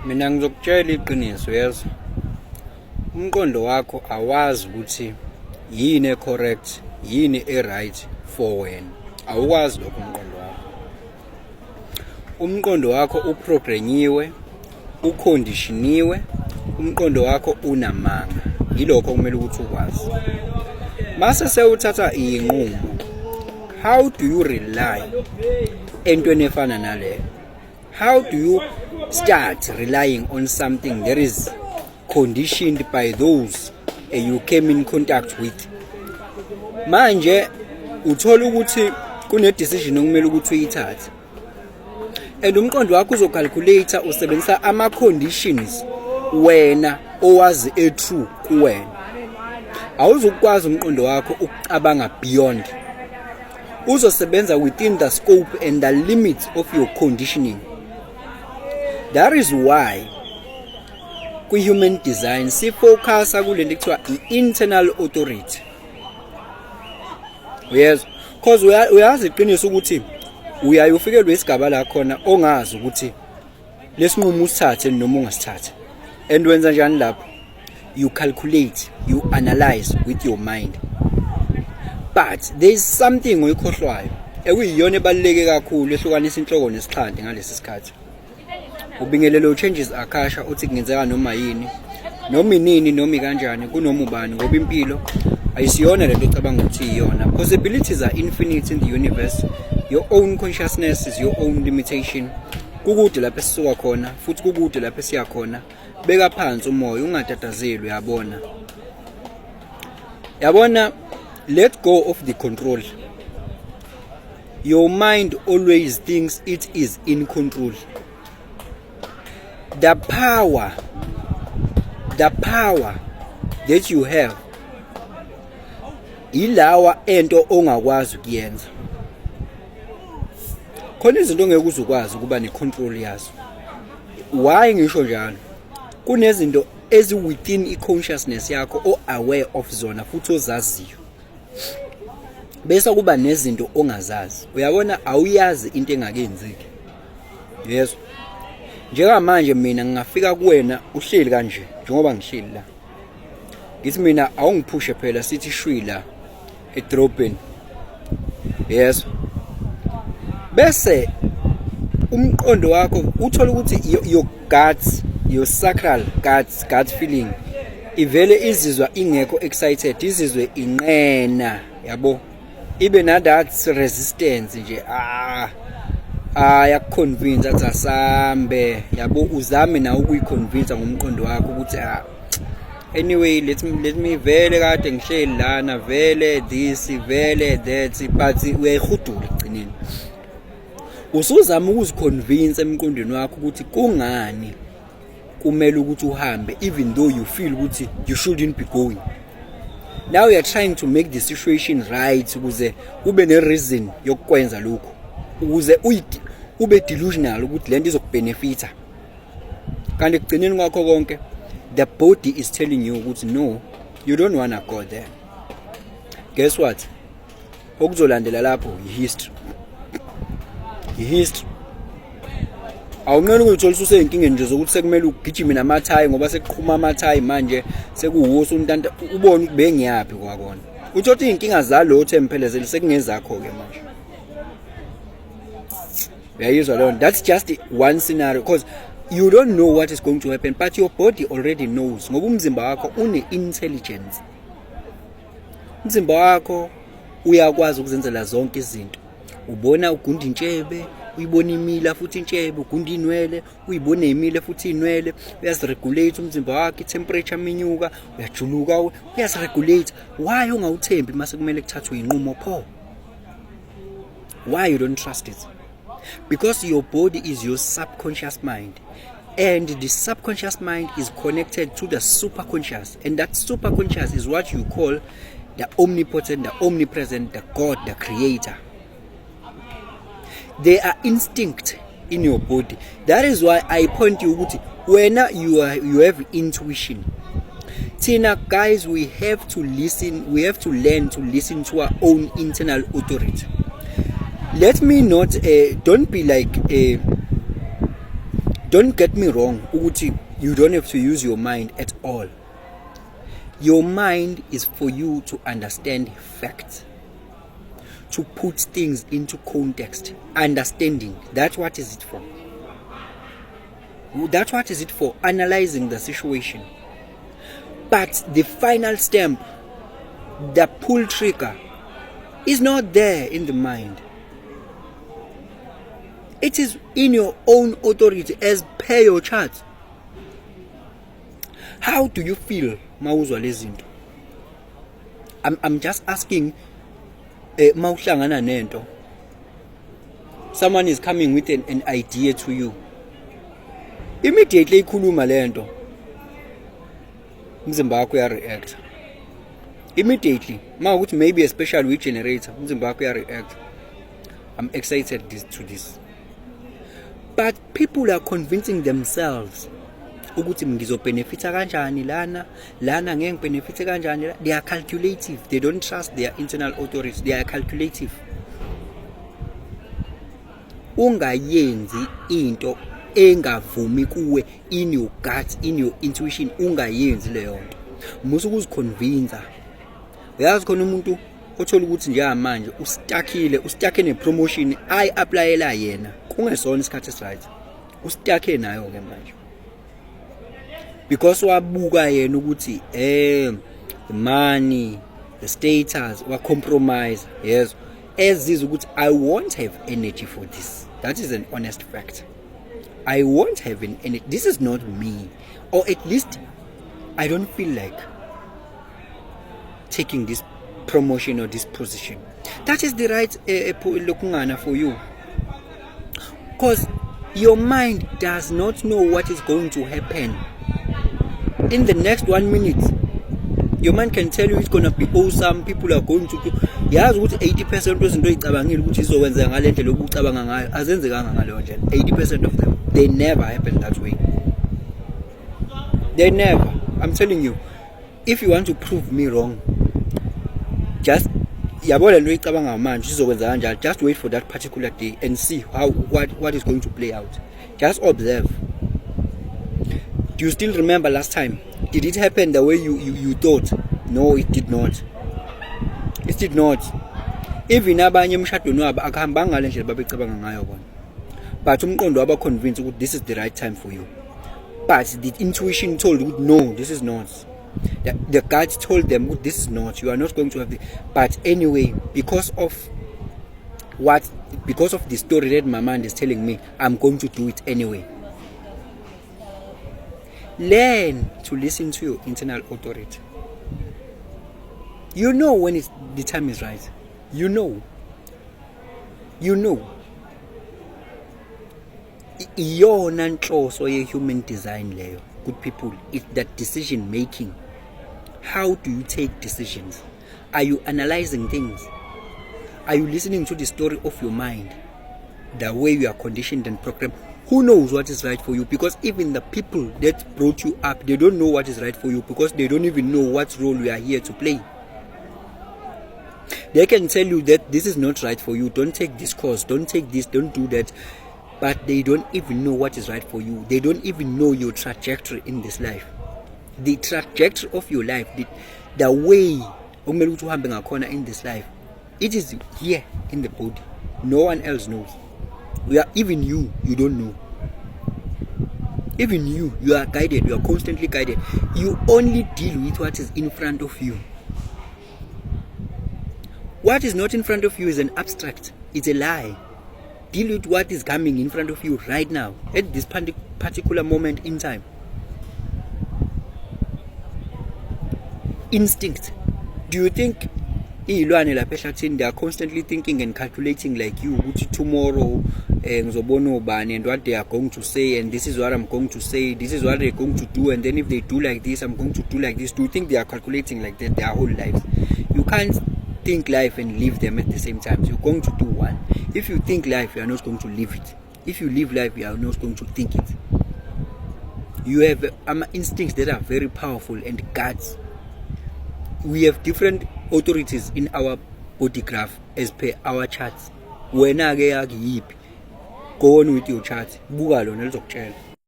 Mina ngizokutshela iqiniso yazo. Umqondo wakho awazi ukuthi yini ecorrect, yini eright for wena. Awukwazi lokho umqondo wakho. Umqondo wakho uprogrammiwe, uconditioniwe, umqondo wakho unamanga. Yilokho kumele ukuthi ukwazi. Mase sewuthatha inqumo. How do you rely entweni efana naleyo? How do you start relying on something that is conditioned by those you came in contact with? Manje uthola ukuthi kune decision okumele ukuthi uyithathe. And umqondo wakho uzocalculate usebenzisa ama conditions wena owazi true kuwena. Awuzukwazi umqondo wakho ukucabanga beyond. Uzosebenza within the scope and the limits of your conditioning. That is why ku-human design sifocusa kulento ekuthiwa i-internal authority. Yes, because uyazi iqiniso ukuthi uyaye ufikelwe isigaba la khona ongazi ukuthi lesinqumo usithathe noma ungasithathe. And wenza njani lapho? You calculate, you analyze with your mind. But there is something oyikhohlwayo ekuyiyona ebaluleke kakhulu ehlukanisa inhloko nesixhandi ngalesi sikhathi. Ubingelelo changes akasha uthi kungenzeka noma yini, noma inini noma kanjani kunoma ubani ngoba impilo ayisiyona lento ocabanga ukuthi iyona. Possibilities are infinite in the universe. Your own consciousness is your own limitation. Kukude lapho esisuka khona futhi kukude lapho esiya khona. Beka phansi umoya ungatatazeli uyabona. Yabona, let go of the control. Your mind always thinks it is in control. The power that you have ilawa ento ongakwazi ukuyenza. Khona izinto ongeke uzukwazi ukuba necontrol yazo. Why ngisho njalo? Kunezinto ezi within i-consciousness yakho o-aware of zona futhi ozaziyo. Bese kuba nezinto ongazazi. Uyabona awuyazi into engakenzeki. Yes. Njengamanje mina ngingafika kuwena uhleli kanje njengoba ngihleli la. Ngithi mina awungiphushe phela sithi shwi la edrobheni. Yes. Bese umqondo wakho uthola ukuthi your guts, your sacral gut feeling ivele izizwa ingekho excited, izizwe inqena, yabo. Ibe na that resistance nje yakuconvince ukuthi asambe, yabo, uzame na ukuyiconvince ngomqondo wakho ukuthi anyway let me vele kade ngihleli lana vele this vele that, but uyayihudula egcineni. Usuzama ukuziconvince emqondweni wakho ukuthi kungani kumele ukuthi uhambe even though you feel ukuthi you shouldn't be going. Now you are trying to make the situation right ukuze ube ne reason yokwenza lokho, ukuze ube delusional ukuthi lento izokubenefita. Kanti ekugcineni kwakho konke the body is telling you ukuthi no, you don't want to go there. Guess what? Okuzolandela lapho history. History. Awungena ukuthola useyinkingeni nje zokuthi sekumele ugijime namathayi ngoba sekuqhuma amathayi manje sekuwuso untanta ubone ukuthi bengiyapi kwakona. Uthothi inkinga zalo themphelezeli sekungezakho ke manje. Uyayizwa leyo? That's just one scenario because you don't know what is going to happen, but your body already knows. Ngoba umzimba wakho une intelligence. Umzimba wakho uyakwazi ukuzenzela zonke izinto. Ubona ugunda intshebe, uyibona imila futhi intshebe, ugunda inwele, uyibona imile futhi inwele, uyaziregulate umzimba wakho, temperature minyuka, uyajuluka, uyaziregulate. Why ungawuthembi mase kumele kuthathwe inqumo pho? Why you don't trust it? Because your body is your subconscious mind, and the subconscious mind is connected to the superconscious, and that superconscious is what you call the omnipotent, the omnipresent, the God, the creator. They are instinct in your body. That is why I point you when you have intuition. Tina, guys, we have to listen. We have to learn to listen to our own internal authority. Let me not. Don't be like Don't get me wrong, ukuthi you don't have to use your mind at all. Your mind is for you to understand facts, to put things into context, understanding. That's what is it for. That's what is it for, analyzing the situation. But the final stamp, the pull trigger, is not there in the mind. It is in your own authority as per your chart. How do you feel mawuzwa lezinto? I'm just asking, mawuhlangana nento, someone is coming with an idea to you. Immediately ikhuluma lento, umzimba wakho uya-react. Immediately, mawukuthi maybe especially with generator, umzimba wakho uya-react. I'm excited to this. But people are convincing themselves ukuthi ngizobenefita kanjani lana ngeke benefite kanjani. They are calculative. They don't trust their internal authorities. They are calculative. Ungayenzi into engavumi kuwe in your gut, in your intuition, ungayenzi leyo nto. Musu ukuziconvince. Uyazi khona umuntu othola ukuthi njengamanje ustakhe nepromotion applyela yena kungesona isikhathi esiright. Ustakhe nayo ke manje. Because wabuka yena ukuthi the money, the status, wa compromise. Yes, as is ukuthi I won't have energy for this. That is an honest fact. I won't have any. This is not me, or at least I don't feel like taking this promotion or this position. That is the right lokungana for you, because your mind does not know what is going to happen in the next 1 minute. Your mind can tell you it's gonna be awesome, people are going to do. Yazi ukuthi 80% wezinto oyicabangile ukuthi izokwenza ngale ndlela obucabanga ngayo azenzekanga ngaleyo ndlela. 80% of them, they never happen that way. They never. I'm telling you, if you want to prove me wrong, just yabona lo icabanga manje izokwenza kanjani. Just wait for that particular day and see what is going to play out. Just observe. Do you still remember last time? Did it happen the way you thought? No, it did not. It did not. Even abanye emshadweni wabo akuhambanga ngale ndlela babecabanga ngayo bona. But umqondo waba convinced ukuthi this is the right time for you. But the intuition told you no, this is not. The gut told them this is not. You are not going to have it. But anyway, because of the story that my mind is telling me, I'm going to do it anyway. Learn to listen to your internal authority. You know when the time is right. You know. Iyona nhloso ye-human design leyo, good people. It's that decision making. How do you take decisions? Are you analyzing things? Are you listening to the story of your mind? The way you are conditioned and programmed. Who knows what is right for you? Because even the people that brought you up, they don't know what is right for you because they don't even know what role you are here to play. They can tell you that this is not right for you. Don't take this course. Don't take this. Don't do that. But they don't even know what is right for you. They don't even know your trajectory in this life. The trajectory of your life, the way in this life, it is here in the body. No one else knows. Even you don't know. Even you are guided. You are constantly guided. You only deal with what is in front of you. What is not in front of you is an abstract. It's a lie. Deal with what is coming in front of you right now, at this particular moment in time. Instinct. Do you think they are constantly thinking and calculating like you, which tomorrow and what they are going to say, and this is what I'm going to say, this is what they're going to do, and then if they do like this, I'm going to do like this? Do you think they are calculating like that their whole lives? You can't think life and live them at the same time. So you're going to do one. If you think life, you are not going to live it. If you live life, you are not going to think it. You have instincts that are very powerful and guts. We have different authorities in our body graph as per our charts. Go on with your chart. Buka lona lizokutshela.